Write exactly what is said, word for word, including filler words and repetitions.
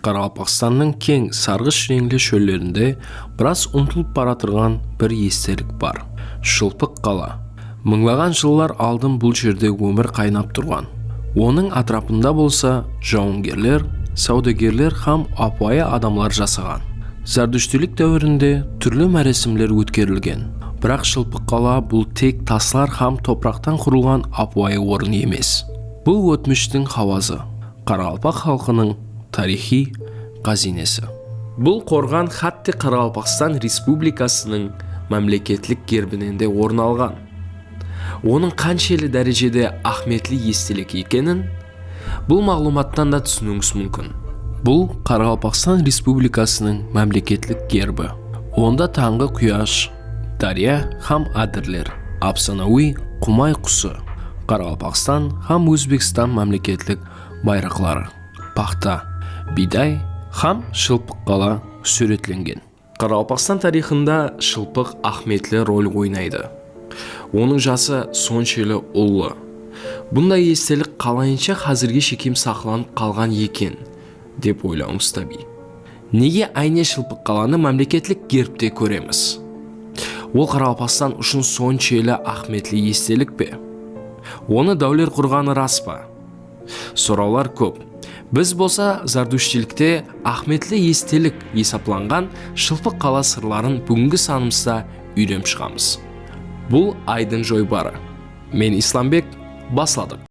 Qaraqalpaqstannıń keń sarǵısh reńli shóllerinde biraz umtılıp baratırǵan bir estelik bar. Shılpıq qala. Mıńlaǵan jıllar aldın bul jerde ómir qaynap turǵan. Onıń átirapında bolsa jawıngerler, sawdagerler hám ápiwayı adamlar jasaǵan. Zardushtiylik dáwirinde túrli máresimler ótkerilgen. Biraq Shılpıq qala bul tek taslar hám topıraqtan qurılǵan ápiwayı orın emes. Bul ótmishtiń hawazı, qaraqalpaq xalqınıń tariyxıy ǵáziynesi. Bul qorǵan hátte Qaraqalpaqstan Respublikasınıń mámleketlik gerbinen de orın alǵan. Onıń qanshelli dárejede áhmiyetli estelik ekenin bul maǵlıwmattan da túsiniwińiz múmkin. Bul Qaraqalpaqstan Respublikasınıń mámleketlik gerbi. Onda tańǵı quyash, dárya hám ádirler, ápsanawıy qumay qusı, Qaraqalpaqstan hám Ózbekstan mámleketlik bayraqları, paxta, biyday hám Shılpıq qala súwretlengen. Qaraqalpaqstan tariyxında Shılpıq áhmiyetli rol oynaydı. Onıń jası sonshelli ullı. Bunday estelik qalayınsha házirge shekem saqlanıp qalǵan eken, dep oylawıńız tábiyiy. Nege áyne Shılpıq qalanı mámleketlik gerbte kóremiz? Ol Qaraqalpaqstan ushın sonshelli áhmiyetli estelik pe? Onı dáwler qurǵanı ras pa? Sorawlar kóp. Biz bolsa zardushtiylikte áhmiyetli estelik esaplanǵan Shılpıq qala sırların búgingi sanımızda úyrenip shıǵamız. Bul Aydın joybarı. Men Islambek, basladıq.